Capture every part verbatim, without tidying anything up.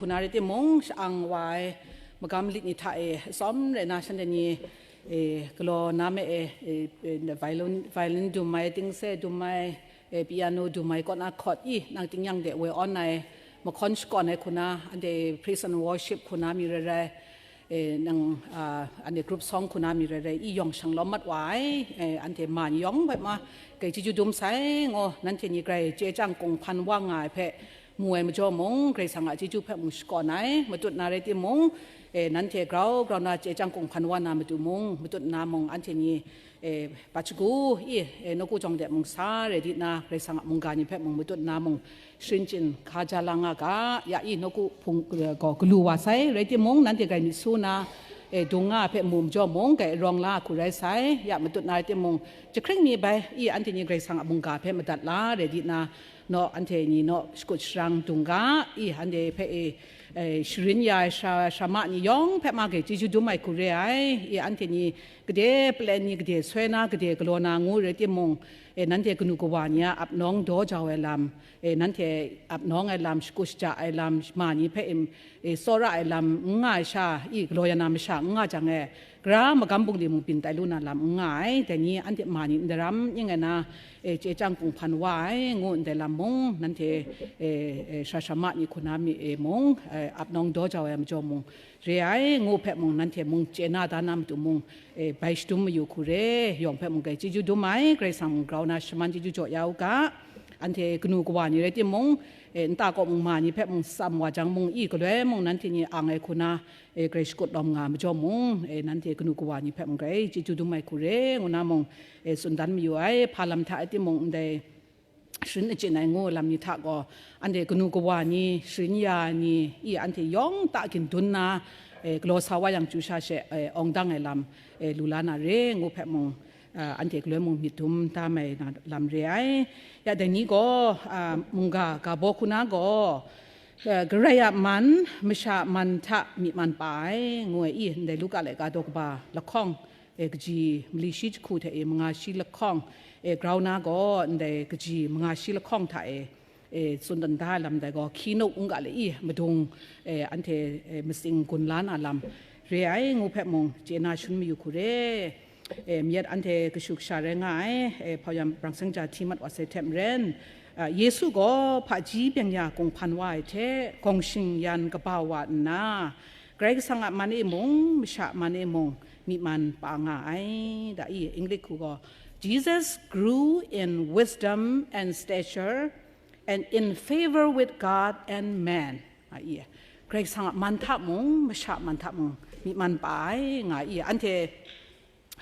Kuna rai timung, sha-ang wa ai magam lit ni hta e, atsawm rai na shanhte ni, e, galaw na me e, e, e, violin, violin dum ai, tingse dum ai, e, piano dum ai, kaw na chord i, nang tingnyang de woi awn ai, mahkawn shakawn ai hku na, anhte praise and worship hku na mi rai rai, e, nang, a, anhte group song hku na mi rai rai, i yawng shanglawm mat wa ai, e, anhte ma ni yawng hpe ma, grai chyeju dum sai, ngo, nanhte ni grai chye chyang kung hpan wa nga ai hpe, mu ai majaw mung, Karai Kasang a chyeju hpe mung shakawn ai, matut na rai timung, e, nanhte grau grau na chye chyang kung hpan wa na matu mung, matut na mung, anhte ni, e, Pachugu, i, e, nawku jawng de mung sa rai di na, Karai Kasang a mungga ni hpe mung matut na mung, sharin chyin hka ja la nga ga, ya i nawku hpung, e, gaw galu wa sai, rai timung, nanhte grai myit su na, e, dung nga hpe mu majaw mung, grai rawng la hku rai sai, ya matut na rai timung, jahkring mi bai, i, anhte ni Karai Kasang a mungga hpe madat la rai di na, naw, anhte ni naw shakut sharang dung ga, i, anhte hpe e, e, sharin ya ai sara, sara ma ni yawng hpe ma grai chyeju dum ai hku re ai, i, anhte ni gade palen ni gade soi na gade galaw na ngu rai timung, e, nanhte kanu kawa ni a ap nawng daw jau ai lam, e, nanhte ap nawng ai lam, shakut shaja ai lam, ma ni hpe e, e, tsawra ai lam n nga ai sha, i, galaw ya na masha n nga jang e, Gara magam bungli mung byin tai lu na lam n nga ai, dai ni anhte ma ni n daram, ning ai na, e, chye chyang kung hpan wa ai, ngu ndai lam mung, nanhte, e, e, sara sara ma ni hku na mi e mung, e, ap nawng daw jau ai majaw mung, re ai, ngu hpe mung, nanhte mung chye na da na matu mung, e, bai shadum mayu hku re, yawng hpe mung grai chyeju dum ai, Karai Kasang mung grau na shaman chyeju jaw ya u ga, anhte kanu kawa ni rai timung, e, nta kaw mung ma ni hpe mung tsam wa jang mung, i galoi mung nanhte ni ang ai hku na, e, grai shakut lawm nga majaw mung, e, nanhte kanu kawa ni hpe mung grai chyeju dum ai hku re, ngu na mung, e, tsun dan mayu ai, hpa lam hta e timung ndai sharin achyin ai ngu lam ni hta gaw, anhte kanu kawa ni, sharin ya ai ni, i anhte yawng ta gin dun na, e, galaw sa wa yang chyu sha she, e, awng dang ai lam, e, lu la na re, ngu hpe mung, a, anhte galoi mung myit dum da mai na lam re ai. Ya dai ni gaw, a, mungga ga baw hku na gaw, e, Karai a man, masha a man hta myi man pa ai, ngu ai i, ndai Luka laika daw kaba lahkawng, e, kaji mali shi jahku hte e manga shi lahkawng, e, grau na gaw, ndai kaji manga shi lahkawng hta e, e, tsun dan da ai lam dai gaw, hki nuk n ga le i, madung, e, anhte, e, matsing gun la na lam re ai, ngu hpe mung, chye na shun mayu hku re. E, myit anhte kashu kasha rai nga ai, e, hpaw yan brang seng ja hti mat wa sai hte maren, a, Yesu gaw hpaji byeng ya kung hpan wa ai hte, gawng shing yan kaba wa nna, Karai Kasang a man e mung, masha a man e mung, myi man pa nga ai, da i, English hku gaw, Jesus grew in wisdom and stature and in favor with God and man, nga i. Karai Kasang a man hta mung, masha a man hta mung, myi man pa ai, nga i. Anhte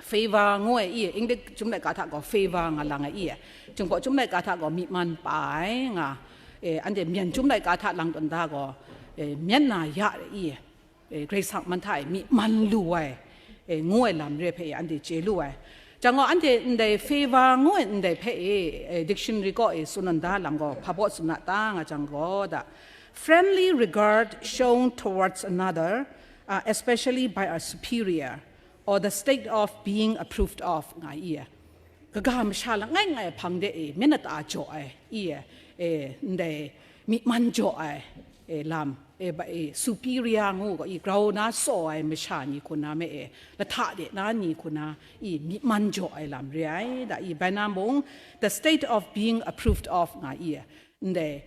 favor ngu ai i, English chyum laika hta gaw favor nga lang ai i. Jinghpaw chyum laika hta gaw myi man pa ai, nga. E, anhte myen chyum laika hta lang tawn da gaw, e, myen na ya i. E, Karai Kasang man hta e myi man lu ai, e, ngu ai lam re hpe e anhte chye lu ai. Jang gaw, anhte ndai favor ngu ai ndai hpe e, e, dictionary kaw e tsun na da lam gaw, hpa baw tsun na ta nga jang gaw, da, friendly regard shown towards another, uh, especially by a superior, or the state of being approved of, nga i. Kaga masha langai ngai hpang de e, myen lata jaw ai, i, e, ndai myi man jaw ai, e, lam, e, ba, e, superior ngu gaw, i, grau na saw ai masha ni hku na me e, lahta de na ni hku na, i, myi man jaw ai lam re ai, da i, bai na mung, the state of being approved of, nga i, ndai,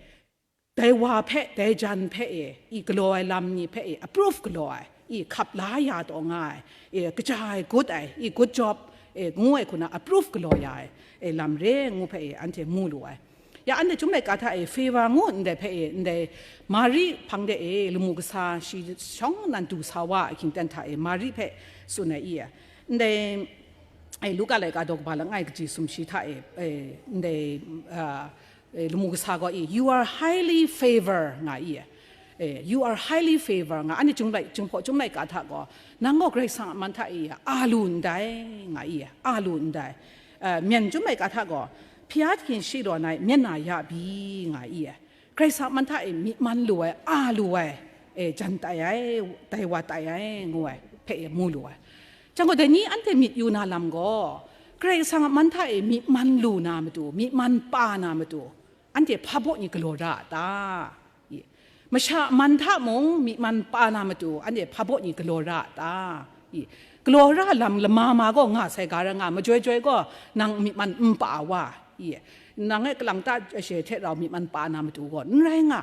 dai wa hpe, dai jan hpe e, i galaw ai lam ni hpe e, approve galaw ai, i hkap la ya taw nga ai, e kaja ai, good ai, i good job, e ngu ai hku na approve galaw ya ai, e lam re ngu hpe e, anhte mu lu ai. Ya anhte chyum laika hta e, favor ngu ndai hpe e, ndai Mari hpang de e, lamu kasa shi shawng nnan du sa wa ai hkying ten hta e, Mari hpe tsun ai i, ndai, e, Luka laika daw kaba langai kaji sumshi hta e, e, ndai, a, e, lamu kasa gaw i, "You are highly favor," nga i, e, "You are highly favor," nga, anhte chyum lai, Jinghpaw chyum laika hta gaw, "Nang gaw Karai Kasang a man hta e a lu ndai," nga i, a lu ndai. E, myen chyum laika hta gaw, "Hpyi hkyin shi daw na e myen na ya bi," nga i, Karai Kasang a man hta e myi man lu ai, a lu ai, e, jan tai ai, dai wa tai ai, ngu ai, hpe e mu lu ai. Jang gaw, dai ni anhte myit yu na lam gaw, Karai Kasang a man hta e myi man lu na matu, myi man pa na matu, anhte hpa baw ni galaw ra a ta? I, Masha man hta mung myi man pa na matu, anhte hpa baw ni galaw ra a ta? I, galaw ra lam lama ma gaw nga sai ga ra nga, majoi joi gaw nang myi man n pa wa, i, nang e kalang ta she hte rau myi man pa na matu gaw n rai nga.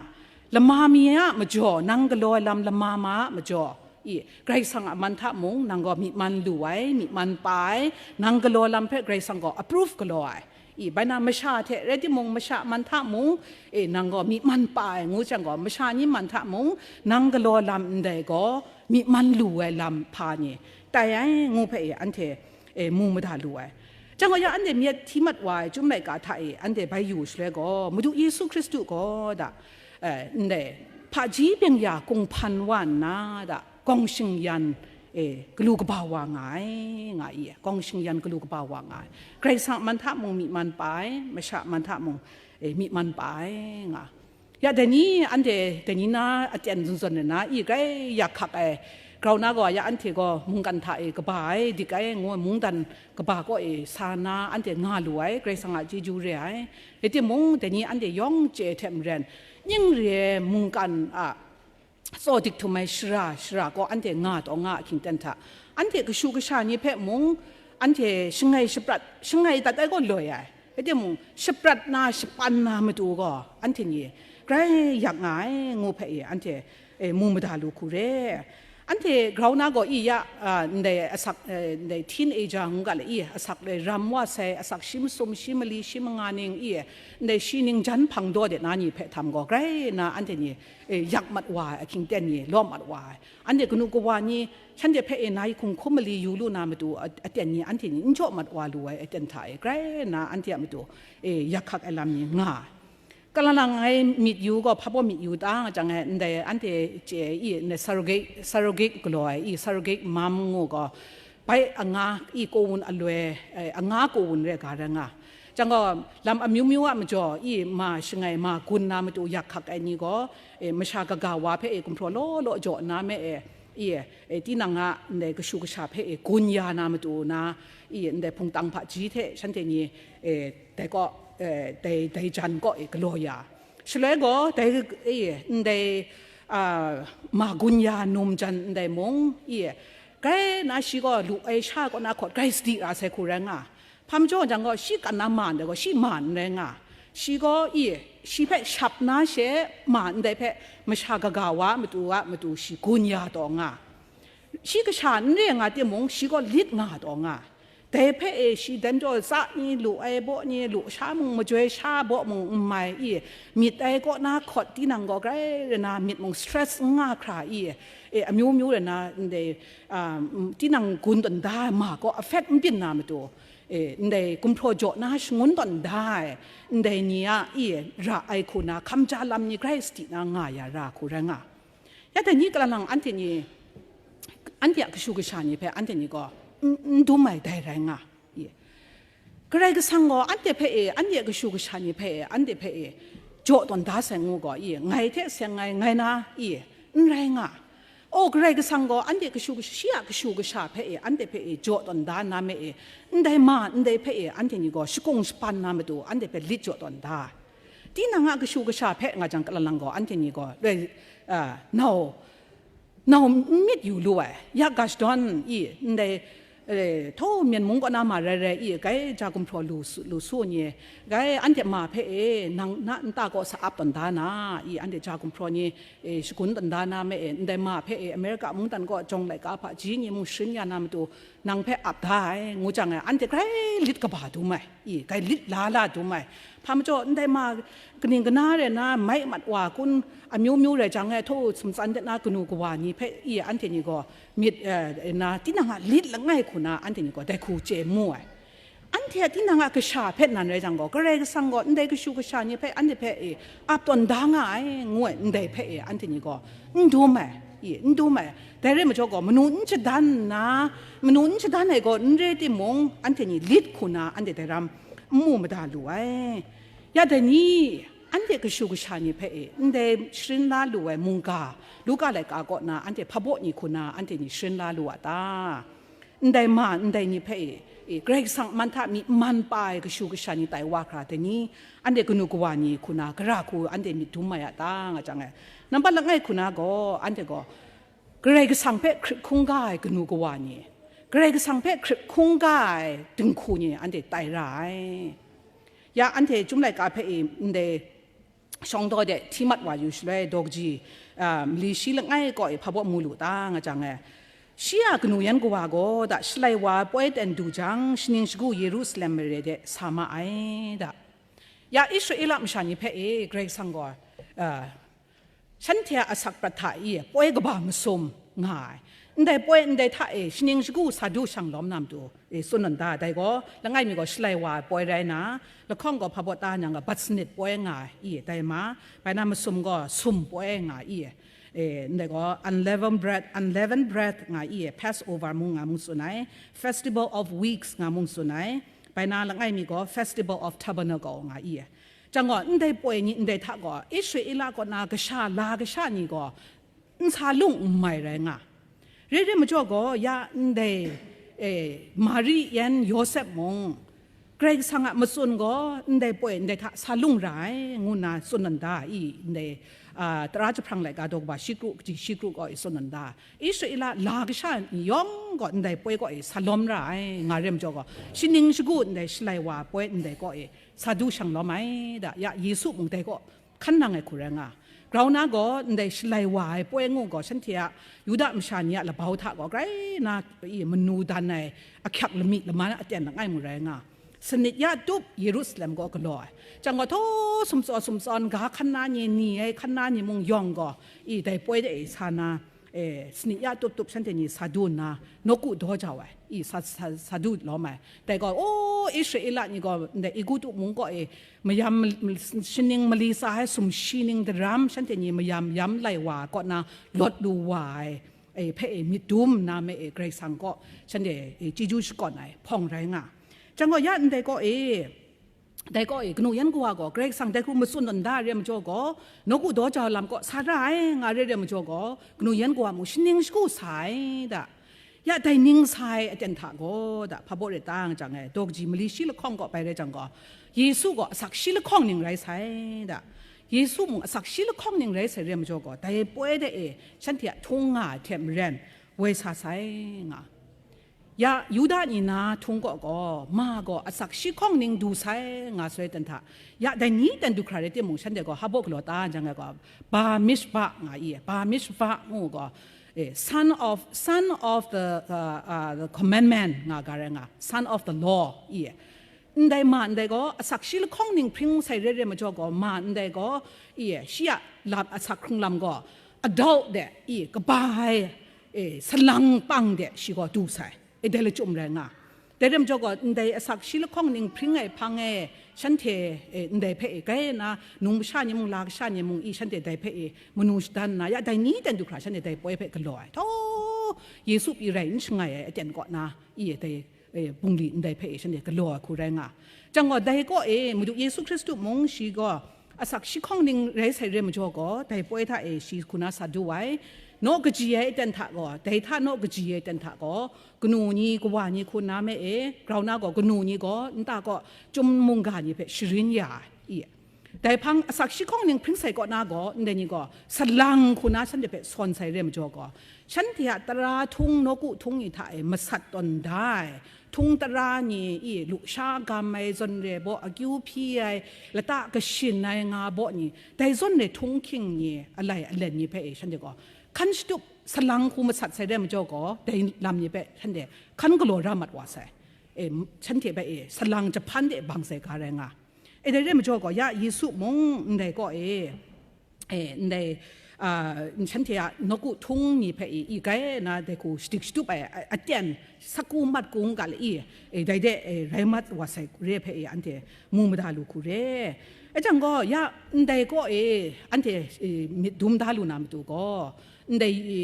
Lama mi a majaw, nang galaw ai lam lama ma a majaw, i, Karai Kasang a man hta mung nang gaw myi man lu ai, myi man pa ai, nang galaw lam hpe Karai Kasang gaw approve galaw ai. I, bai na masha hte rai timung, masha man hta mung, e, nang gaw myi man pa ai ngu jang gaw, masha ni man hta mung, nang galaw lam ndai gaw, myi man lu ai lam hpa ni tai ai ngu hpe, e, anhte, e, mu mada lu ai. Jang gaw, ya anhte myit hti mat wa ai Chyum laika hta e anhte bai yu shaloi gaw, Madu Yesu Hkristu gaw da, e, ndai hpaji byeng-ya kunghpan wa nna da, gawng shingyan, e, galu kaba wa nga ai, nga i, gawng shingyan galu kaba wa nga ai. Karai Kasang man hta mung myi man pa ai, masha man hta mung, e, myi man pa ai, nga. Ya dai ni, anhte dai ni na aten zawn zawn na, i, grai yak hkak ai, grau na gaw, ya anhte gaw mungkan hta e kaba ai, dik ai, ngu mungdan kaba kaw e sa na, anhte nga lu ai, Karai Kasang a chyeju re ai. Rai timung, dai ni anhte yawng chye ai hte maren, ning re ai mungkan a tsaw dik htum ai shara, shara gaw anhte nga taw nga a hkying ten hta, anhte kashu kasha ni hpe mung, anhte shangai shaprat, shangai dat ai gaw loi ai. Rai timung, shaprat na, shapan na matu gaw, anhte ni grai yak nga ai, ngu hpe e, anhte, e, mu mada lu hku re. Anhte grau na gaw, i, ya, a, ndai asak, e, ndai teenager ngu ga le, i, asak le ram wa sai, asak shi masum, shi mali, shi manga ning, i, ndai shi ning jan hpang daw de na ni hpe htam gaw, grai na anhte ni, e, yak mat wa ai, ahkying ten ni lawm mat wa ai. Anhte kanu kawa ni, shanhte hpe e nai hkum hkum mali yu lu na matu a-, aten ni, anhte ni n jaw mat wa lu ai aten hta e, grai na anhte a matu, e, yak hkak ai lam ni nga ai. Kalang lang ai myit yu gaw, hpa baw myit yu ta nga jang e, ndai anhte chye ai, i, ndai surrogate, surrogate galaw ai, i, surrogate mom ngu gaw, bai anga, i, kaw wun aloi, e, anga kaw wun re ga rai nga. Jang gaw, lam amyu myu a majaw, i, ma shangai, ma gun na matu yak hkak ai ni gaw, e, masha kaga wa hpe, e, gumhpraw law law jaw na me, e, i, e, tinang a ndai kashu kasha hpe, e, gun ya na matu na, i, ndai hpungtang hpaji hte shanhte ni, e, dai kaw, e, dai, dai jan kaw, e, galaw ya. Shaloi gaw, dai, e, ndai, a, ma gun ya num jan ndai mung, i, grai na shi gaw lu ai sha kaw na hkawt grai sadi ra sai hku rai nga. Hpa majaw jang gaw, shi kan na ma ndai gaw, shi ma n rai nga. Shi gaw, i, shi hpe shap na she ma ndai hpe masha kaga wa matu a matu shi gun ya taw nga. Shi kasha n re nga timung, shi gaw lit nga taw nga. Dai hpe e shi dai majaw tsa ni, lu ai baw ni, lu sha mung, majoi sha baw mung n mai, i, myit ai kaw na hkawt tinang gaw grai re na myit mung stress n nga hkra, i, e, amyu myu re na ndai, a, tinang gun tawn da ai ma gaw affect n byin na matu, e, ndai gumhpraw jaw na shangun tawn da ai, ndai ni a, i, ra ai hku na hkam ja lam ni grai sadi na nga ya ra hku rai nga. Ya dai ni kalang lang anhte ni, anhte a kashu kasha ni hpe anhte ni gaw n, n dum ai dai rai nga. I. Karai Kasang gaw anhte hpe e, anhte a kashu kasha ni hpe e, anhte hpe e, jaw tawn da sai ngu gaw, i, ngai hte seng ai, ngai na, i, n rai nga. O, Karai Kasang gaw anhte kashu kasha, shi a kashu kasha hpe e, anhte hpe e, jaw tawn da na me e, ndai ma, ndai hpe e, anhte ni gaw shakung shapan na matu, anhte hpe lit jaw tawn da. Tinang a kashu kasha hpe nga jang, kalang lang gaw, anhte ni gaw, loi, a, nau, nau n myit yu lu ai, ya ga shadawn, i, ndai, e, htaw Myen mung kaw na ma rai rai, i, grai ja gumhpraw lu su, lu su ni, grai anhte ma hpe e, nang na nta kaw sa ap tawn da na, i, anhte ja gumhpraw ni, e, shagun tawn da na me e, ndai ma hpe e, America mungdan kaw jawng laika hpaji ni mung sharin ya na matu, nang hpe ap da ai, ngu jang e, anhte grai lit kaba dum ai, i, grai lit la la dum ai. Hpa majaw, ndai ma kaning kana rai na, mai mat wa kun, amyu myu rai jang e, htaw sumtsan de na kanu kawa ni hpe, i, anhte ni gaw myit, e, na, tinang a lit langai hku na, anhte ni gaw dai hku chye mu ai. Anhte a tinang a kasha hpe nan rai jang gaw, Karai Kasang gaw ndai kashu kasha ni hpe, anhte hpe, e, ap tawn da nga ai, ngu ai, ndai hpe, e, anhte ni gaw n dum ai, i, n dum ai. Dai rai majaw gaw, manu n shadan nna, manu n shadan ai gaw n re timung, anhte ni lit hku na, anhte dai ram n mu mada lu ai. Ya dai ni, anhte kashu kasha ni hpe, e, ndai sharin la lu ai mungga, Luka laika kaw na, anhte hpa baw ni hku na, anhte ni sharin la lu a ta? ndai ma, ndai ni hpe e, e, Karai Kasang man hta myi man pa ai kashu kasha ni tai wa hkra dai ni, anhte kanu kawa ni hku na, gara hku anhte myit dum mai a ta, nga jang e. Nambat langai hku na gaw, anhte gaw, Karai Kasang hpe hkrit hkungga ai kanu kawa ni, Karai Kasang hpe hkrit hkungga ai dinghku ni anhte tai ra ai. Ya anhte Chyum laika hpe e ndai shawng daw de hti mat wa yu shaloi, daw kaji, a, mali shi langai kaw e hpa baw mu lu ta, nga jang e, shi a kanu yan kawa gaw da Shalai wa ai poi ten du jang, shaning shagu Yerusalem mare de sa ma ai da. Ya Israela masha ni hpe e Karai Kasang gaw, a, shanhte a asak prat hta e poi kaba masum nga ai. Ndai poi ndai hta e shaning shagu sa du shang lawm na matu e tsun nawn da, dai gaw langai mi gaw Shalai wa ai poi rai na, lahkawng gaw hpa baw ta nyang ga bat sanit poi nga i, dai ma, bai na masum gaw sum poi nga i, e, ndai gaw unleavened bread, unleavened bread nga i, Passover mung nga mung tsun ai, Festival of Weeks nga mung tsun ai, bai na langai mi gaw Festival of Tabernacle nga i. Jang gaw, ndai poi ni ndai hta gaw, Israela kaw na kasha, la kasha ni gaw, n sa lung n mai rai nga. Re re majaw gaw, ya ndai, e, Mari yan Yawsep mung, Karai Kasang a matsun gaw, ndai poi ndai hta sa lung ra ai, ngu nna tsun nawn da i, ndai, a, tara jahprang laika daw kaba shi kru, kaji shi kru gaw i tsun nawn da. Israela la kasha ni yawng gaw ndai poi kaw e sa lawm ra ai, nga re majaw gaw, shaning shagu ndai Shalai wa poi ndai kaw e sa du shang lawm ai da, ya Yesu mung dai kaw hkan nang ai hku rai nga. Grau na gaw ndai Shalai wa ai poi ngu gaw, shanhte a Yuda masha ni a labau hta gaw grai na i manu dan ai ahkyak lami laman aten langai mu rai nga. Sanit ya tup Yerusalem gaw galaw ai. Jang gaw, htaw sumtsaw sumtsawn ga hkan na ni, ni ai hkan na ni mung yawng gaw, i dai poi de e sa na, e, sanit ya tup tup shanhte ni sa du nna, nawku daw jau ai, i sa, sa, sa du lawm ai. Dai gaw, o, Israela ni gaw ndai Egutu mung kaw e mayam mal-, shaning mali tsa ai sumshi ning daram shanhte ni mayam yam lai wa kaw na lawt lu wa ai, e, hpe e myit dum nna me e Karai Kasang kaw shanhte e chyeju shakawn ai hpawng rai nga. Jang gaw, ya ndai kaw e, dai kaw e kanu yan kawa gaw Karai Kasang dai hku matsun nawn da re majaw gaw, nawku daw jau lam kaw sa ra ai, nga re re majaw gaw, kanu yan kawa mung shaning shagu sa ai da. Ya dai ning sa ai aten hta gaw da, hpa baw re ta nga jang e, daw kaji mali shi lahkawng gaw bai rai jang gaw, Yesu gaw asak shi lahkawng ning rai sai da. Yesu mung asak shi lahkawng ning rai sai re majaw gaw, dai poi de e shanhte a htung nga ai hte maren, woi sa sai nga. Ya Yuda ni na htung kaw gaw, ma gaw asak shi hkawng ning du sai, nga sai ten hta. Ya dai ni ten du hkra rai timung, shanhte gaw hpa baw galaw ta jang ai gaw, Bar Mishba nga i, Bar Mishba ngu gaw, eh, son of, son of the, uh, uh, the commandment nga ga rai nga, son of the law i. Ndai ma ndai gaw, asak shi lahkawng ning hpring sai re re majaw gaw, ma ndai gaw, i, shi a lam, asak hkrung lam gaw, adult de, i, kaba ai, e, salang pang de shi gaw du sai, e, dai lachyum rai nga. Dai re majaw gaw, ndai asak shi lahkawng ning hpring ai hpang e, shanhte, e, ndai hpe, e, grai na, nung masha ni mung, la kasha ni mung, i, shanhte dai hpe, e, manu shadan nna, ya dai ni ten du hkra shanhte dai poi hpe galaw ai. Htaw, Yesu pyi rai n shangai ai aten kaw na, i, dai, e, bungli ndai hpe e shanhte galaw ai hku rai nga. Jang gaw, dai kaw e Madu Yesu Hkristu mung shi gaw asak shi hkawng ning rai sai re majaw gaw, dai poi hta e shi hku na sa du ai. Naw kaji ai aten hta gaw, dai hta naw kaji ai aten hta gaw, kanu ni, kawa ni hku na me e, grau na gaw, kanu ni gaw nta kaw chyum mungga ni hpe sharin ya ai, i. Dai hpang asak shi hkawng ning hpring sai kaw na gaw, ndai ni gaw salang hku na shanhte hpe sawn sai re majaw gaw, shanhte a tara htung nawku htung ni hta e masat tawn da ai, htung tara ni, i, lusha gam ai zawn re baw, akyu hpyi ai, lata kashin ai nga baw ni, dai zawn re htung hking ni, alai alen ni hpe e shanhte gaw hkan shatup, salang hku masat sai re majaw gaw, dai lam ni hpe shanhte hkan galaw ra mat wa sai. E, shanhte hpe e salang jahpan de bang sai ga rai nga. E, dai re majaw gaw, ya Yesu mung ndai kaw e, e, ndai, a, shanhte a nawku htung ni hpe i, i grai na dai hku shadik shatup ai, a, aten, saku mat kung ga le i, e, dai de, e, rai mat wa sai re hpe i, anhte mu mada lu hku re. E jang gaw, ya, ndai kaw e anhte, e, myit dum da lu na matu gaw, ndai, e,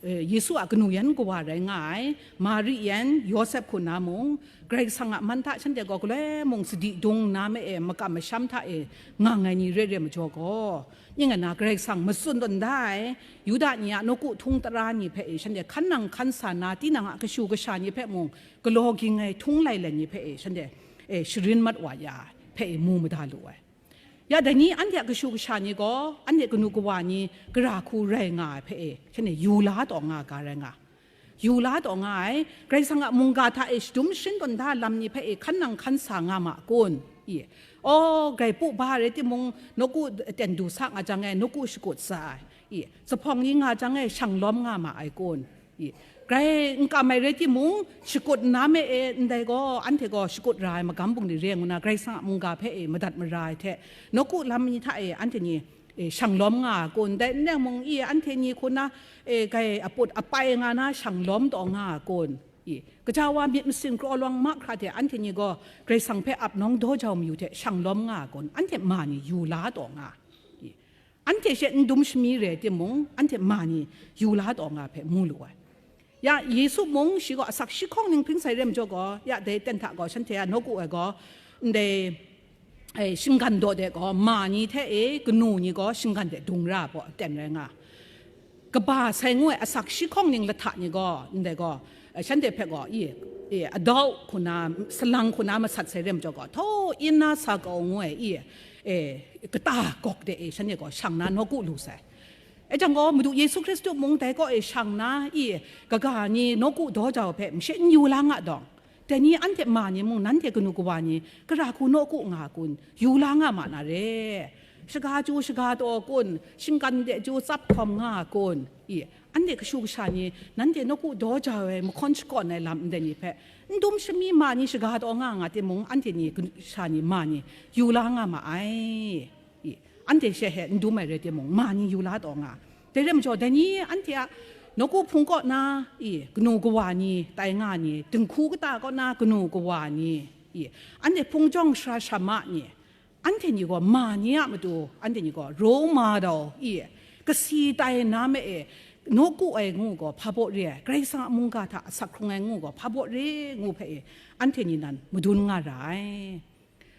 e, Yesu a kanu yan kawa rai nga ai, Mari yan, Yawsep hku na mung, Karai Kasang a man hta shanhte gaw galoi mung sadi dung nna me e makam masham hta e nga ai ni re re majaw gaw, ning nga na Karai Kasang matsun tawn da ai, Yuda ni a nawku htung tara ni hpe e shanhte hkan nang hkan sa na, tinang a kashu kasha ni hpe mung galaw ging ai htung lailen ni hpe e shanhte, e, sharin mat wa ya ai hpe e mu mada lu ai. Ya, dai ni anhte a kashu kasha ni gaw, anhte kanu kawa ni gara hku rai nga ai hpe e, shanhte yu la taw nga ga rai nga. Yu la taw nga ai, Karai Kasang a mungga hta e shadum sharin tawn da lam ni hpe e hkan nang hkan sa nga ma kun? I, aw, grai pu ba rai timung, nawku ten du sa nga jang e, nawku shakut sa ai. I, zuphpawng ni nga jang e, shang lawm nga ma ai kun? I, grai n kam ai rai timung, shakut nna me e, ndai gaw, anhte gaw shakut ra ai magam bungli re ngu na, Karai Kasang a mungga hpe e madat mara ai hte, nawku lam ni hta e, anhte ni, e, shang lawm nga a kun? Dai n rai mung, i, anhte ni hku na, e, grai aput apai nga na, shang lawm taw nga a kun? I, kaja wa myit masin kraw lawang mahkra hte anhte ni gaw Karai Kasang hpe ap nawng daw jau mayu hte shang lawm nga a kun? Anhte ma ni yu la taw nga. I, anhte she n dum shami rai timung, anhte ma ni yu la taw nga hpe mu lu ai. Ya, Yesu mung shi gaw asak shi hkawng ning hpring sai re majaw gaw, ya, dai ten hta gaw shanhte a nawku ai gaw, ndai, e, shinggan daw de gaw, ma ni hte e kanu ni gaw shinggan de dung ra ai paw ten rai nga. Kaba sai ngu ai asak shi hkawng ning lahta ni gaw, ndai gaw, e, shanhte hpe gaw, i, i, adau hku na, salang hku na masat sai re majaw gaw, htaw in na sa kau ngu ai, i, e, kata gawk de e, shanhte gaw shang na nawku lu sai. E jang gaw, Madu Yesu Hkristu mung dai kaw e shang na, i, kaga ni nawku daw jau hpe mashe n yu la nga dawng, dai ni anhte ma ni mung, nanhte kanu kawa ni, gara hku nawku nga kun? Yu la nga ma na re. Shaga chyu shaga taw kun? Shinggan de chyu tsap hkawm nga kun? I, anhte kashu kasha ni, nanhte nawku daw jau ai, mahkawn shakawn ai lam ndai ni hpe, n dum shami ma ni shaga taw nga nga timung, anhte ni kasha ni ma ni yu la nga ma ai. I, anhte she he n dum ai rai timung, ma ni yu la taw nga. Dai rai majaw, dai ni anhte a nawku hpung kaw na, i, kanu kawa ni, tai nga ni, dinghku kata kaw na kanu kawa ni, i, anhte hpung jawng sara sara ma ni, anhte ni gaw ma ni a matu, anhte ni gaw role model, i, kasi tai na me e, nawku ai ngu gaw hpa baw re ai, Karai Kasang a mungga hta asak hkrung ai ngu gaw hpa baw re ngu hpe e, anhte ni nan madun nga ra ai.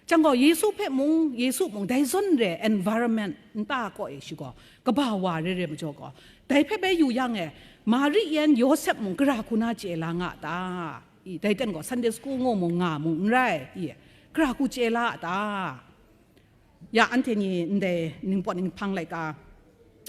Jang gaw, Yesu hpe mung, Yesu mung, dai zawn re ai environment nta kaw e shi gaw kaba wa re re majaw gaw, dai hpe bai yu yang e, Mari yan Yawsep mung gara hku na chye la nga a ta? I, dai ten gaw Sunday school ngu mung nga mung n rai, i, gara hku chye la a ta? Ya, anhte ni ndai ningpawt ninghpang laika,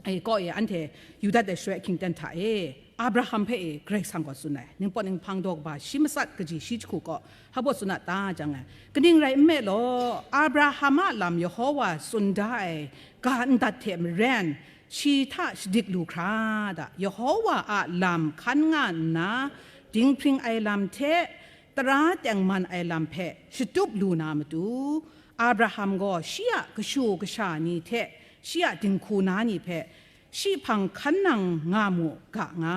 e, kaw e anhte yu dat ai shaloi ahkying ten hta e, Abraham hpe e Karai Kasang gaw tsun ai. Ningpawt ninghpang daw kaba shi matsat kaji shi jahku kaw hpa baw tsun a ta jang ai. Kaning rai nme law, Abraham a lam Yehowa tsun da ai ga ndat hte maren, shi hta shadik lu hkra da, Yehowa a lam hkan nga nna, dinghpring ai lam hte tara tengman ai lam hpe shatup lu na matu, Abraham gaw shi a kashu kasha ni hte shi a dinghku na ni hpe, shi hpang hkan nang nga mu ga nga,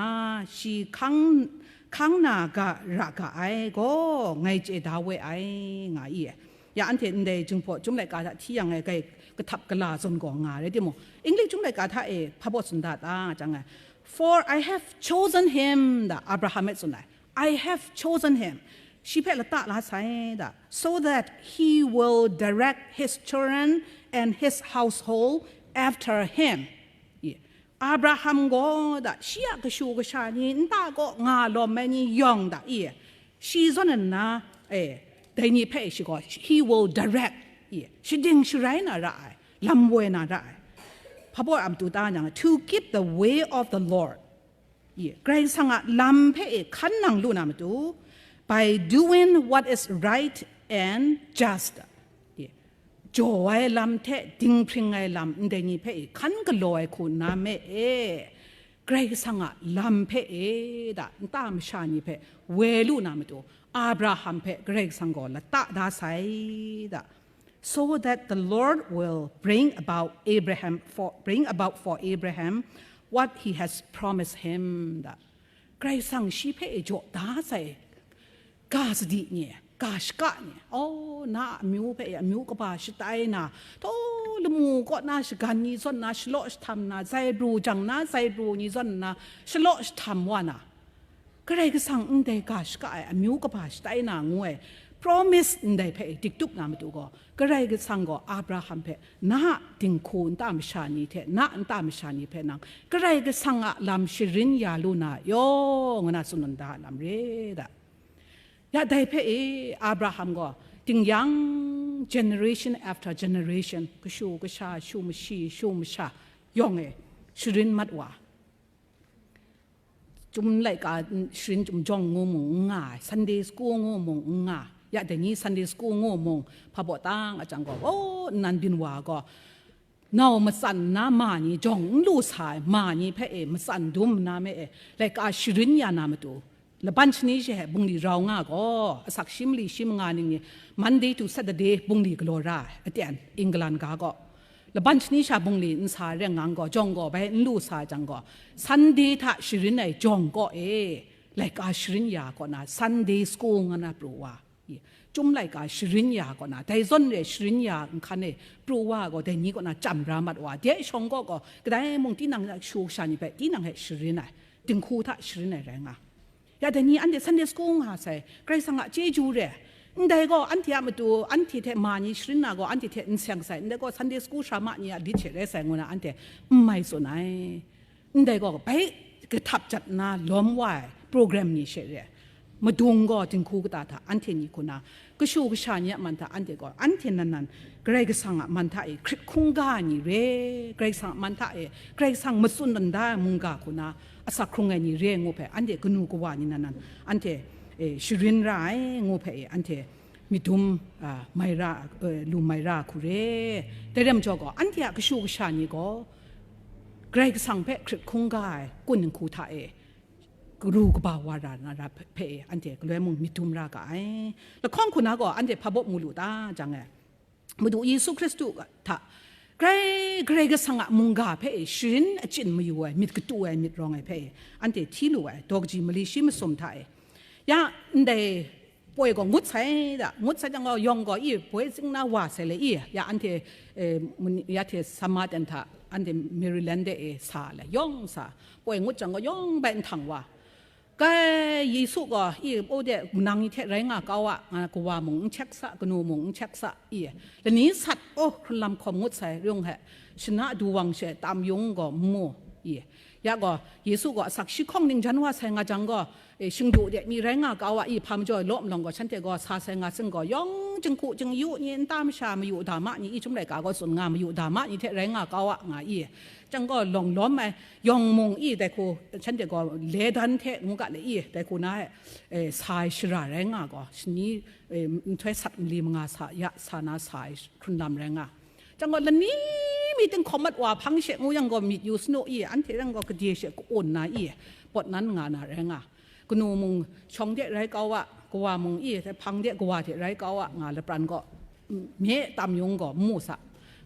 shi hkang, hkang na ga ra ga ai gaw ngai chye da we ai, nga i. Ya, anhte ndai Jinghpaw Chyum laika hta hti yang e, kai kahtap kala zawn gaw nga rai timung, English Chyum laika hta e hpa baw tsun da ta jang ai, "For I have chosen him," da Abraham e tsun ai. "I have chosen him." Shi hpe lata la sai da, "so that he will direct his children and his household after him." I, Abraham gaw da, shi a kashu kasha ni nta kaw nga lawm ai ni yawng da, i, shi zawn nna, e, dai ni hpe shi gaw, "He will direct," i, shading sharai na ra ai, lam woi na ra ai. Hpa baw a matu ta yang, "to keep the way of the Lord." I, Karai Kasang a lam hpe e hkan nang lu na matu, "by doing what is right and just." I, jaw ai lam hte dinghpring ai lam ndai ni hpe e hkan galaw ai hku nna me e, Karai Kasang a lam hpe e da, nta masha ni hpe woi lu na matu, Abraham hpe Karai Kasang gaw lata da sai da. "So that the Lord will bring about Abraham for, bring about for Abraham what he has promised him," da. Karai Kasang shi hpe e jaw da sai ga sadi ni, ga shaka ni, oh, na a amyu hpe amyu kaba shatai na, taw lamu kaw na shagan ni zawn na, shalaw shahtawm na, zai bru jang na, zai bru ni zawn na, shalaw shahtawm wa na, Karai Kasang ndai ga shaka ai amyu kaba shatai na ngu ai promise ndai hpe diktup na matu gaw, Karai Kasang gaw Abraham hpe, na a dinghku nta masha ni hte, na a nta masha ni hpe nang Karai Kasang a lam sharin ya lu na yaw, ngu na tsun da lam re da. Ya dai hpe e, Abraham gaw dingyang generation after generation, kashu kasha, shu mashi, shu masha yawng e sharin mat wa. Chyum laika sharin chyum jawng ngu mung n nga ai, Sunday school ngu mung n nga. Ya dai ni Sunday school ngu mung hpa baw tang a jang gaw, oh, nnan byin wa gaw, nau matsan nna ma ni jawng n lu sa ai ma ni hpe e matsan dum nna me e, laika sharin ya na matu, laban shani she bungli rau nga gaw, asak shi mali shi manga ning ni Monday to Saturday bungli galaw ra ai, aten England ga gaw, laban shani sha bungli n sa ai rai ngang gaw, jawng gaw bai n lu sa ai jang gaw, Sunday hta sharin ai jawng kaw e, laika sharin ya kaw na Sunday school nga na pru wa. Chyum laika sharin ya kaw na, dai zawn re sharin ya nhkan e pru wa gaw, dai ni kaw na chyam ra mat wa. De shawng kaw gaw, kadai mung tinang a kashu kasha ni hpe tinang hpe sharin ai, dinghku hta sharin ai rai nga. Ya dai ni anhte Sunday school nga sai, Karai Kasang a chyeju re. Ndai gaw anhte a matu, anhte hte ma ni sharin na gaw, anhte hte n seng sai, ndai gaw Sunday school sara ma ni a lit she rai sai ngu na anhte n mai tsun ai. Ndai gaw bai kahtap jat nna lawm wa ai program ni she re ai. Madung gaw dinghku kata hta anhte ni hku na, kashu kasha ni a man hta anhte gaw, anhte nan nan Karai Kasang a man hta e hkrit hkungga ai ni re, Karai Kasang a man hta e Karai Kasang matsun dan da ai mungga hku na asak hkrung ai ni re ngu hpe, anhte kanu kawa ni nan nan anhte, e, sharin ra ai ngu hpe e, anhte myit dum, a, mai ra, e, lu mai ra hku re. Dai rai majaw gaw, anhte a kashu kasha ni gaw Karai Kasang hpe hkrit hkungga ai kun nhku hta e, karu kaba wa ra na ra hpe, hpe e, anhte galoi mung myit dum ra ga ai. Lahkawng hku na gaw, anhte hpa baw mu lu ta jang e, Madu Yesu Hkristu hta, Karai, Karai Kasang a mungga hpe e sharin achyin mayu ai, myit katu ai, myit rawng ai hpe e, anhte hti lu ai, daw kaji mali shi masum hta e. Ya, ndai poi gaw ngut sai da, ngut sai jang gaw, yawng gaw i, poi tsing na wa sai le i, ya anhte, e, mun-, ya hte Samaritan hta, anhte Maryland de e sa le, yawng sa, poi ngut jang gaw, yawng bai nhtang wa. Kai Yesu gaw, i, poi de, nang ni hte rai nga kau a, nga kawa mung n chek sa, kanu mung n chek sa, i, lani sat, oh, hkrunlam hkawm ngut sai, ryung hte, shana du wang she, tam yung gaw n mu, i. Ya gaw, Yesu gaw asak shi hkawng ning jan wa sai nga jang gaw, e, shingdu de mi rai nga kau a, i, hpa majaw law nlawng gaw, shanhte gaw sa sai nga sing gaw, yawng jinghku jingyu ni, nta masha mayu da ma ni, i, chyum laika gaw tsun nga mayu da ma ni hte rai nga kau a, nga i. Jang gaw, lawng lawm ai, yawng mung i, dai hku, shanhte gaw, le dan hte ngu ga le i, dai hku na e, e, sa ai shara rai nga gaw, shani, e, nhtoi sat mali manga sa, ya sa na sa ai hkrunlam rai nga. Jang gaw, lani mi ting hkawm mat wa hpang she ngu yang gaw, myit yu sanu i, anhte yang gaw, gade she ka-un na i, pawt nan nga na rai nga. Kanu mung shawng de rai kau a, kawa mung i, hpang de kawa hte rai kau a, nga lapran gaw, m-, mye tam yung gaw, n mu sa.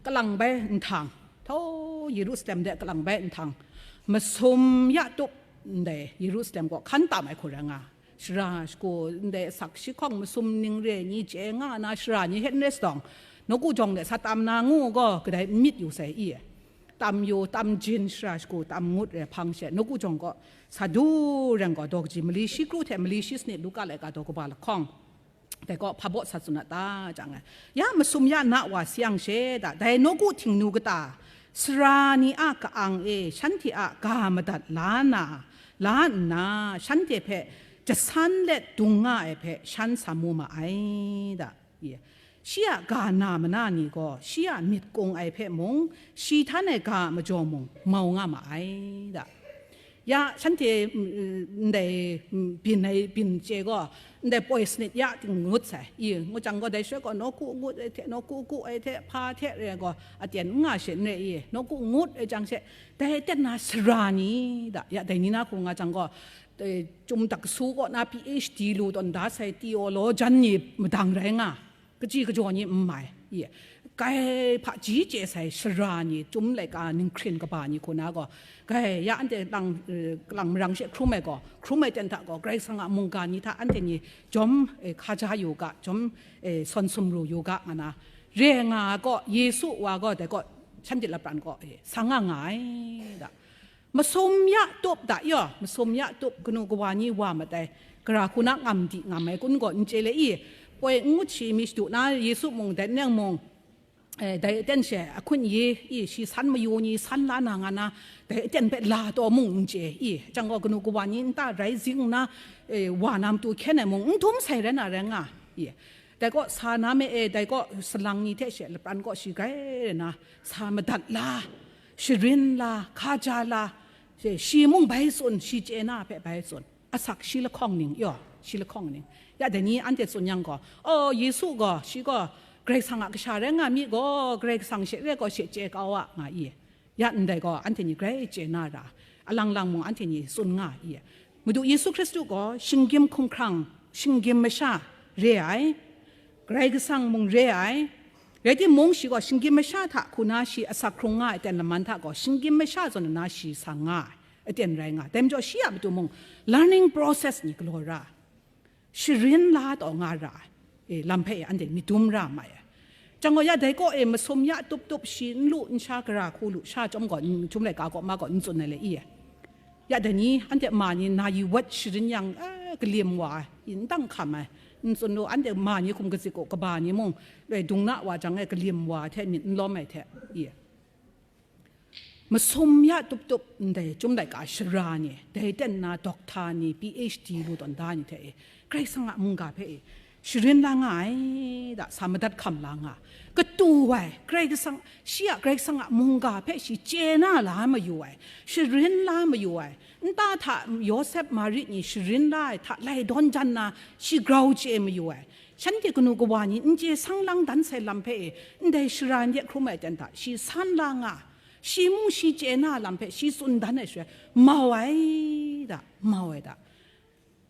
Kalang bai nhtang, htaw Yerusalem de kalang bai nhtang, masum ya tup ndai Yerusalem gaw hkan tam ai hku rai nga. Shara shagu ndai asak shi hkawng masum ning re ni chye nga na shara ni hte n rai sadawng, nawku jawng de sa tam na ngu gaw, kadai n myit yu sai i. Tam yu, tam jin, shara shagu, tam ngut re hpang she, nawku jawng gaw, sa du reng gaw, daw kaji mali shi kru hte mali shi sanit, Luka laika daw kaba lahkawng, dai gaw hpa baw sa tsun a ta, jang ai. Ya masum ya na wa sayang she da, dai nawku htingnu kata, sara ni a ka-ang e, shanhte a ga madat la na, la nna, shanhte hpe jasan let dung nga ai hpe shan sa mu ma ai da. Ye. Shi a ga na mana ni gaw, shi a myit kung ai hpe mung, shi htan ai ga a majaw mung, mau nga ma ai da. Ya, shanhte, mm, ndai, mm, byin ai, byin chye gaw, ndai poi sanit ya ting ngut sai. I, ngut jang gaw, dai shaloi gaw, nawku ngut ai hte, nawku ku ai hte, hpa hte re gaw, aten n nga she n re i, nawku ngut ai jang she, dai aten na sara ni da, ya, dai ni na hku nga jang gaw, eh, Chyum Dak Kasu kaw na P H D lu tawn da sai theologian ni madang rai nga, kaji kajaw ni n mai, i, dai hpaji chye sai sara ni, chyum laika ninghkring kaba ni hku na gaw, grai ya anhte lang, eh, lang marang she hkrum ai gaw, hkrum ai ten hta gaw, Karai Kasang a mungga ni hta anhte ni jawm, eh, hkaja yu ga, jawm, eh, sawn sumru yu ga, nga na, re nga ai gaw, Yesu wa gaw, dai gaw, shanhte lapran gaw, eh, sa nga nga ai, da. Masum ya tup da yaw, masum ya tup kanu kawa ni wa mat ai, gara hku na ngam di ngam ai kun gaw n chye le i, poi n ngut shi mi shadu na Yesu mung, dai neng mung, eh, dai aten she ahkun ye i, shi san mayu ni san la na nga na, dai aten hpe la taw mung n chye i, chyang gaw kanu kawa ni nta rai zing nna, eh, wa na matu hkyen ai mung n dum sai rai na rai nga i. Dai gaw sa na me e, dai gaw salang ni hte she lapran gaw shi grai rai na, sa madat la, sharin la, hkaja la, she, shi mung bai tsun, shi chye na hpe bai tsun, asak shi lahkawng ning, yaw, shi lahkawng ning. Ya dai ni anhte tsun yang gaw, "Oh, Yesu gaw, shi gaw Karai Kasang a kasha rai nga mi gaw, Karai Kasang she re gaw she chye kau a," nga i. Ya ndai gaw, anhte ni grai chye na ra, alang lang mung anhte ni tsun nga i. Madu Yesu Hkristu gaw shinggyim hkumhkrang, shinggyim masha re ai, Karai Kasang mung re ai, rai timung, shi gaw shinggyim masha hta hku na shi asak hkrung nga ai ten laman hta gaw, shinggyim masha zawn na shi sa nga ai aten rai nga ai. Dai majaw shi a matu mung learning process ni galaw ra, sharin la taw nga ra ai, e, lam hpe e anhte myit dum ra mai ai. Chyang gaw, ya dai kaw e masum ya tup tup shi n lu n sha, gara hku lu sha chyawm gaw, n, Chyum laika kaw ma gaw n tsun ai le i ai. Ya dai ni, anhte ma ni na yi wat sharin yang, eh, kalim wa ai, n dang hkam ai, n tsun lu, anhte ma ni hkum kazik gaw kaba ni mung, loi dung na wa jang e kalim wa ai hte myit n lawm ai hte, i ai. Masum ya tup tup ndai Chyum laika shara ni, dai ten na doctor ni, P H D lu tawn da ni hte e, Karai Kasang a mungga hpe e, sharin la nga ai, da, sa madat hkam la nga, katu ai, Karai Kasang, shi a Karai Kasang a mungga hpe shi chye na la mayu ai, sharin la mayu ai, nta hta Yawsep Mari ni sharin la ai hta lai dawn jan na, shi grau chye mayu ai, shanhte kanu kawa ni n chye sang lang dan sai lam hpe e, ndai shara ni hte hkrum ai ten hta shi san la nga, shi mung shi chye na lam hpe shi tsun dan ai shaloi, mau ai da, mau ai da.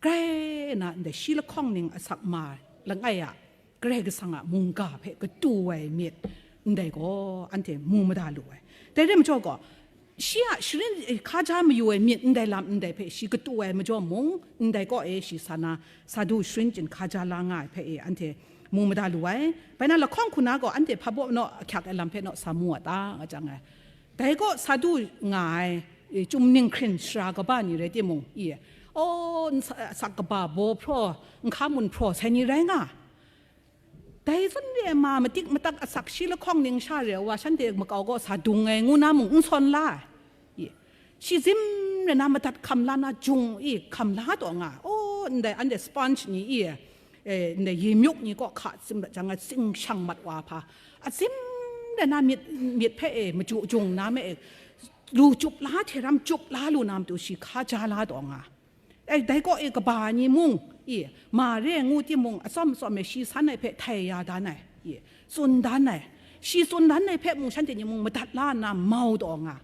Grai na ndai shi lahkawng ning asak ma langai a, Karai Kasang a mungga hpe katu ai myit ndai gaw anhte mu mada lu ai. Dai rai majaw gaw, shi a sharin, eh, hkaja mayu ai myit ndai lam ndai hpe shi katu ai majaw mung, ndai kaw e shi sa na, sa du sharin chyin hkaja la nga ai hpe e anhte mu mada lu ai. Bai na lahkawng hku na gaw anhte hpa baw naw ahkyak ai lam hpe naw sa mu a ta, nga jang ai. Dai kaw sa du nga ai, e, Chyum ninghkring shara kaba ni rai timung, i, aw, n sa-, asak kaba baw hpraw, n hka mun hpraw sai ni rai nga. Dai zawn re ai ma madik matak asak shi lahkawng ning sha re ai wa, shanhte makau gaw sa dung ai ngu na mung n sawn la ai. I, shi zim re na madat hkam la na jung i hkam la taw nga. Aw, ndai anhte sponge ni i, e, ndai yi myuk ni kaw hka zim dat jang ai, tsing shang mat wa hpa, azim re na myit, myit hpe e, maju jung na me e, lu cup la hte ram cup la lu na matu shi hkaja la taw nga. E, dai kaw e kaba ni mung, i, ma re ngu timung, atsawm atsawm e shi san ai hpe htai ya dan ai, i, tsun dan ai, shi tsun dan ai hpe mung shanhte ni mung madat la nna mau taw nga.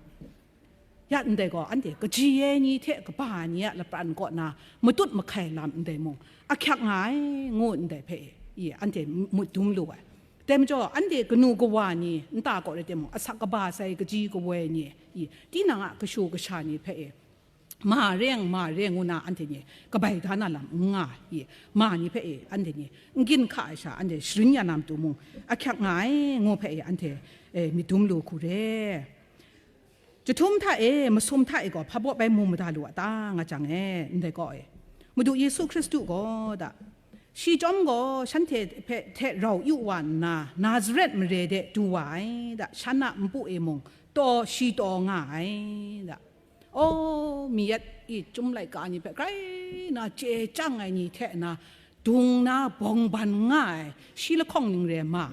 Ya ndai gaw, anhte kaji ai ni hte kaba ni a lapran kaw na matut mahkai lam ndai mung, ahkyak nga ai ngu ndai hpe, i, anhte mut dum lu ai. Dai majaw, anhte kanu kawa ni nta kaw rai timung, asak kaba sai kaji kawoi ni, i, tinang a kashu kasha ni hpe e, ma reng, ma reng ngu na anhte ni kabai da na lam n nga, i, ma ni hpe e, anhte ni n gin hka ai sha, anhte sharin ya na matu mung, ahkyak nga ai ngu hpe e, anhte, e, myit dum lu hku re. Jahtum hta e, masum hta e gaw, hpa baw bai mu mada lu a ta, nga jang e, ndai kaw e. Madu Yesu Hkristu gaw, da, shi chyawm gaw, shanhte hpe hte rau yu wa nna, Nazaret mare de du wa ai, da, shan a npu e mung, taw, shi taw nga ai, da. Aw, mi yat i Chyum laika ni hpe grai na chye chyang ai ni hte na, dung na bawng ban nga ai, shi lahkawng ning re ma.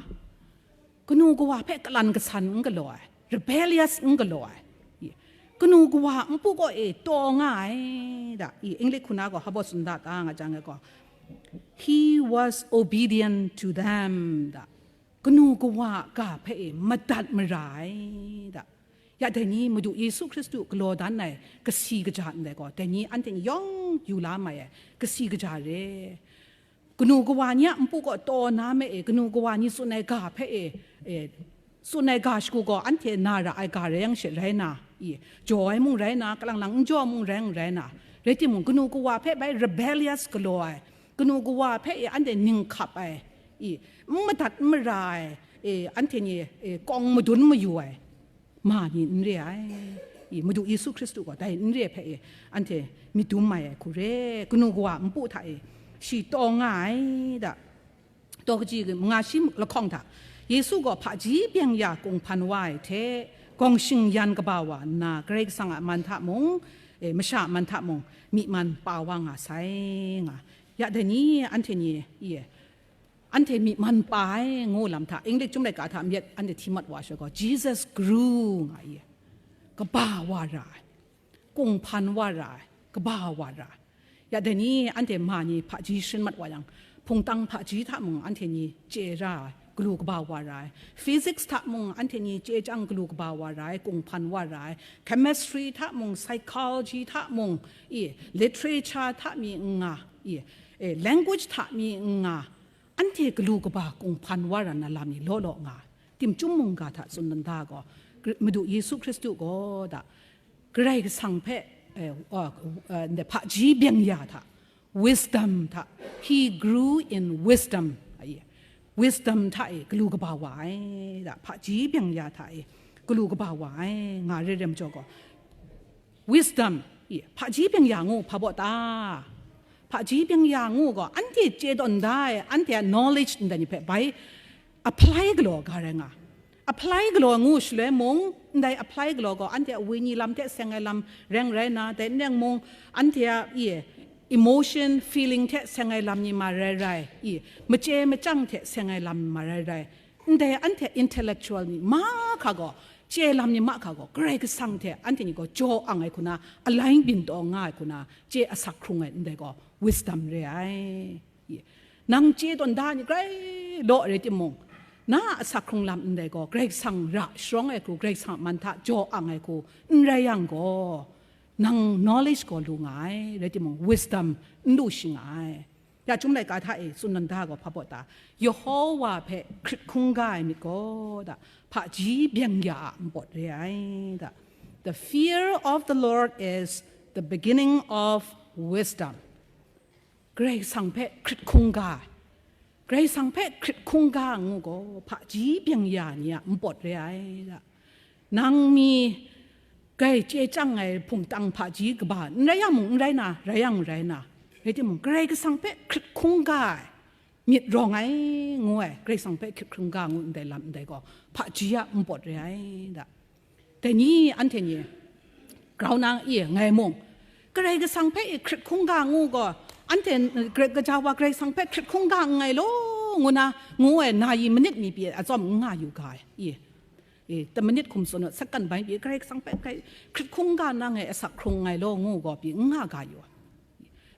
Kanu kawa hpe kalan kasan n galaw ai, rebellious n galaw ai. I, kanu kawa npu kaw e taw nga ai, da. I, English hku na gaw, hpa baw tsun da ta, nga jang e gaw, "He was obedient to them," da. Kanu kawa a ga hpe e madat mara ai, da. Ya dai ni Madu Yesu Hkristu galaw dan ai kasi kaja ndai gaw, dai ni anhte ni yawng yu la mai ai kasi kaja re. Kanu kawa ni a npu kaw taw na me e, kanu kawa ni tsun ai ga hpe e, e, tsun ai ga shagu gaw anhte na ra ai ga rai yang she rai na, i, jaw ai mung rai na, kalang lang n jaw mung rai, rai na, rai timung, kanu kawa hpe bai rebellious galaw ai, kanu kawa hpe, e, anhte ning hkap ai, i, n madat n mara ai, e, anhte ni, e, kawng madun mayu ai, ma ni n re ai. I, Madu Yesu Hkristu gaw dai n re hpe, e, anhte myit dum mai ai hku re, kanu kawa npu hta, e, shi taw nga ai da. Taw kaji manga shi lahkawng hta, Yesu gaw hpaji byeng ya kunghpan wa ai hte, gawng shingyan kaba wa nna, Karai Kasang a man hta mung, e, masha a man hta mung, myi man pa wa nga sai, nga. Ya dai ni, anhte ni, i, anhte myi man pa ai ngu lam hta, English Chyum Laika hta myit anhte hti mat wa ai sha gaw, Jesus grew nga i, kaba wa ra ai, kunghpan wa ra ai, kaba wa ra ai. Ya dai ni, anhte ma ni hpaji sharin mat wa yang, hpungtang hpaji hta mung anhte ni chye ra ai, galu kaba wa ra ai, physics hta mung anhte ni chye chyang galu kaba wa ra ai, kunghpan wa ra ai, chemistry hta mung, psychology hta mung, i, literature hta mi n nga, i, e, language hta mi n nga, anhte galu kaba kunghpan wa ra na lam ni law law nga, timchyum mungga hta tsun dan da gaw, Kri-, Madu Yesu Hkristu gaw da, Karai Kasang hpe, e, a, a, ndai hpaji byeng ya hta, wisdom hta, he grew in wisdom, a, i, wisdom hta e galu kaba wa ai, da, hpaji byeng ya hta e galu kaba wa ai, nga re re majaw gaw, wisdom, i, hpaji byeng ya ngu hpa baw ta? Hpaji byeng ya ngu gaw, anhte chye tawn da ai, anhte a knowledge ndai ni hpe bai apply galaw ga rai nga. Apply galaw ngu shaloi mung, ndai apply galaw gaw, anhte a wenyi lam hte seng ai lam reng rai na, dai n reng mung, anhte a, i, emotion, feeling hte seng ai lam ni ma rai rai, i, machye machyang hte seng ai lam ma rai rai, ndai anhte intellectual ni mahkra gaw, chye lam ni mahkra gaw, Karai Kasang hte anhte ni gaw jaw ang ai hku na, alai byin taw nga ai hku na, chye asak hkrung ai ndai gaw, wisdom re ai. Nang chye tawn da ni grai law rai timung, na a asak hkrung lam ndai gaw, Karai Kasang ra sharawng ai hku, Karai Kasang a man hta jaw ang ai hku n rai yang gaw, nang knowledge gaw lu nga ai, rai timung, wisdom n lu shi nga ai. Ya Chyum Laika hta e tsun dan da gaw hpa baw ta? Yehowa hpe hkrit hkungga ai myit gaw da, hpaji byeng ya a npawt re ai da. The fear of the Lord is the beginning of wisdom. Karai Kasang hpe hkrit hkungga ai. Karai Kasang hpe hkrit hkungga ngu gaw, hpaji byeng ya ni a npawt re ai da. Nang mi grai chye chyang ai hpungtang hpaji kaba, n rai yang mung, n rai na, rai yang rai na, rai timung, Karai Kasang hpe hkrit hkungga ai myit rawng ai, ngu ai, Karai Kasang hpe hkrit hkungga ngu ndai lam ndai gaw, hpaji a npawt re ai da. Dai ni, anhte ni, grau na i ngai mung, Karai Kasang hpe i hkrit hkungga ngu gaw, anhte Grai-, gaja wa Karai Kasang hpe hkrit hkungga nngai law, ngu na, ngu ai na yi manit mi pyi atsawm n nga yu ga ai, i, i, ta manit hkum tsun u, sakan bai pyi, Karai Kasang hpe hkrit hkungga na ngai asak hkrung nngai law, ngu gaw pyi n nga ga yu ai.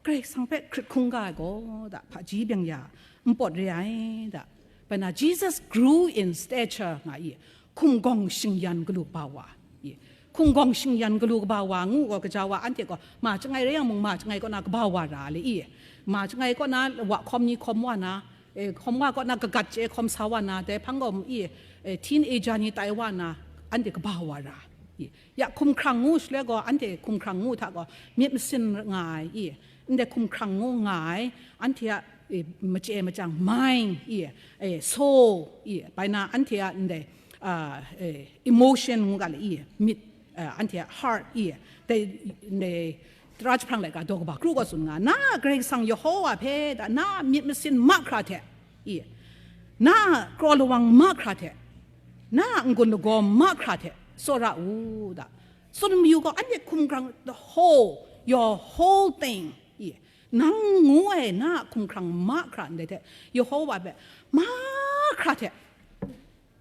Karai Kasang hpe hkrit hkungga ai gaw, da, hpaji byeng ya, npawt re ai, da. Bai na, Jesus grew in stature nga i, hkum gawng shingyan galu kaba wa, i. Hkum gawng shingyan galu kaba wa ngu gaw, gaja wa anhte gaw, ma chyangai rai yang mung, ma chyangai kaw na kaba wa ra le, i. Ma chyangai kaw na wa hkawm ni hkawm wa na, e, hkawm wa kaw na kagat chye hkawm sa wa na, dai hpang gaw, i, e, teenager ni tai wa na, anhte kaba wa ra, i. Ya hkumhkrang ngu shaloi gaw, anhte hkumhkrang ngu hta gaw, myit masin nga ai, i. Ndai hkumhkrang ngu nga ai, anhte a, e, machye machyang, mind, i, e, soul, i, bai na anhte a ndai, a, e, emotion ngu ga le, i, myit, a, anhte a heart, i, dai, ndai, tara jahprang laika daw kaba kru gaw tsun nga, na Karai Kasang Yehowa hpe, da, na myit masin mahkra hte, i, na kraw lawang mahkra hte, na n-gun lagaw mahkra hte tsawra u, da. Tsun mayu gaw, anhte hkumhkrang, the whole, your whole thing, i, nang ngu ai na a hkumhkrang mahkra ndai hte, Yehowa hpe mahkra hte,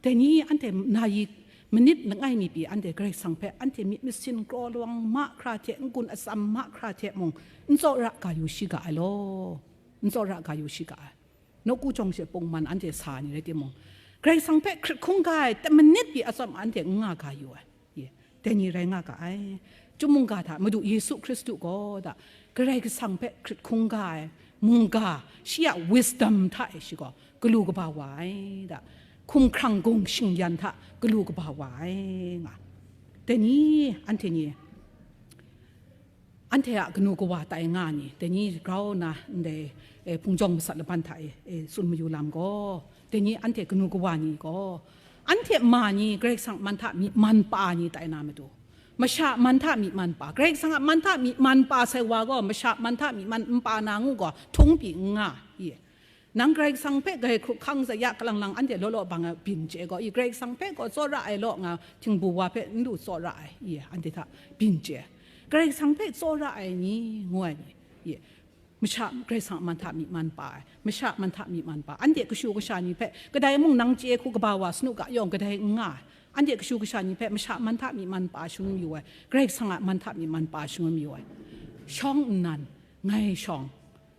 dai ni anhte na yi manit langai mi pyi, anhte Karai Kasang hpe anhte myit masin kraw lawang mahkra hte, n-gun atsam mahkra hte mung, n tsawra ga yu shi ga ai law, n tsawra ga yu shi ga ai. Nawku jawng she pungman anhte sa ni rai timung, Karai Kasang hpe hkrit hkungga ai, ta manit pyi atsawm anhte n nga ga yu ai. Ye, dai ni rai nga ga ai. Chyum mungga hta Madu Yesu Hkristu gaw, da, Karai Kasang hpe hkrit hkungga ai mungga, shi a wisdom hta e shi gaw galu kaba wa ai, da. hkumhkrang gung shingyan hta galu kaba wa ai nga. Dai ni, anhte ni, anhte a kanu kawa tai nga ni, dai ni grau na ndai, eh, hpung jawng masat laban hta e, eh, tsun mayu lam gaw, dai ni anhte kanu kawa ni gaw, anhte ma ni Karai Kasang man hta myi man pa ni tai na matu, masha man hta myi man pa, Karai Kasang a man hta myi man pa sai wa gaw, masha man hta myi man n pa na ngu gaw, htung pyi n nga, i. Nang Karai Kasang hpe grai hkruk hkang za ya kalang lang anhte law law bang a byin chye gaw, i, Karai Kasang hpe gaw tsawra ai law nga, htingbu wa hpe n lu tsawra ai, i, anhte hta byin chye. Karai Kasang hpe tsawra ai ni, ngu ai ni, i, masha Karai Kasang a man hta myi man pa ai, masha man hta myi man pa, anhte kashu kasha ni hpe kadai mung nang chye hku kaba wa sanu ga yawng kadai n nga ai, anhte kashu kasha ni hpe masha man hta myi man pa shangun mayu ai, Karai Kasang a man hta myi man pa shangun mayu ai. Shawng nnan, ngai shawng,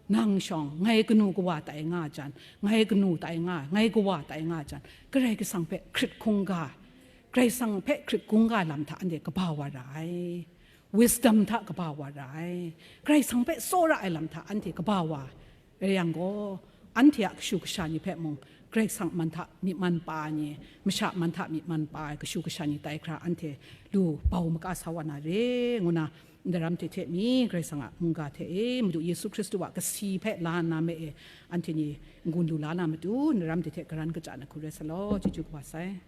nang shawng, ngai kanu kawa tai nga jan, ngai kanu tai nga, ngai kawa tai nga jan, Karai Kasang hpe hkrit hkungga, Karai Kasang hpe hkrit hkungga lam hta anhte kaba wa ra ai. Wisdom hta kaba wa ra ai. Karai Kasang hpe tsawra ai lam hta anhte kaba wa rai yang gaw, anhte a kashu kasha ni hpe mung, Karai Kasang man hta myi man pa ni, masha man hta myi man pa ai kashu kasha ni tai hkra anhte lu bau maka sa wa na re, ngu na, ndaram hte hte mi, Karai Kasang a mungga hte e, Madu Yesu Hkristu a kasi hpe la nna me e, anhte ni n-gun lu la na matu, ndaram hte hte karan kaja na hku rai sa law, chyeju kaba sai.